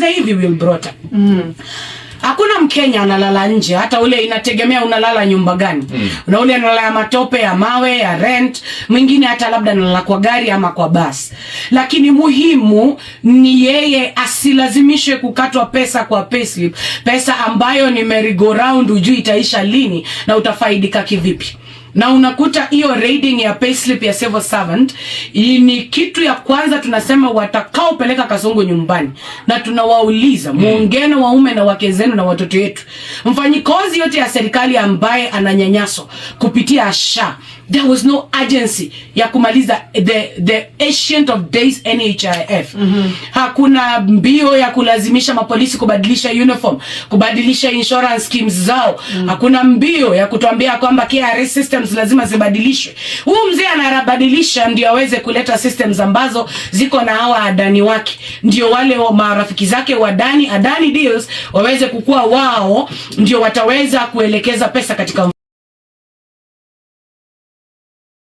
Nikuulize hivi, Wilbrota. Hakuna Mkenya analala nje, hata ule, inategemea unalala nyumba gani. Na ule analala ya matope, ya mawe, ya rent, mwingine hata labda analala kwa gari ama kwa basi. Lakini muhimu ni yeye asilazimishwe kukatwa pesa kwa payslip, pesa ambayo ni merry go round, hujui itaisha lini na utafaidika kivipi. Na unakuta hiyo raiding ya payslip ya civil servant ni kitu ya kwanza tunasema watakaopeleka Kasongo nyumbani, na tunawauliza muongee na waume na wake zenu na watoto yetu. Mfanyikazi yote ya serikali ambaye ananyanyaswa kupitia SHA, there was no urgency ya kumaliza the ancient of days NHIF. Hakuna mbio ya kulazimisha mapolisi kubadilisha uniform, kubadilisha insurance schemes zao. Hakuna mbio ya kutuambia kwamba KRA systems lazima zibadilishwe. Huu mzee anabadilisha ndio aweze kuleta systems ambazo ziko na hawa Adani wake, ndio wale wa marafiki zake wa Adani, Adani deals waweze kukua, wao ndio wataweza kuelekeza pesa katika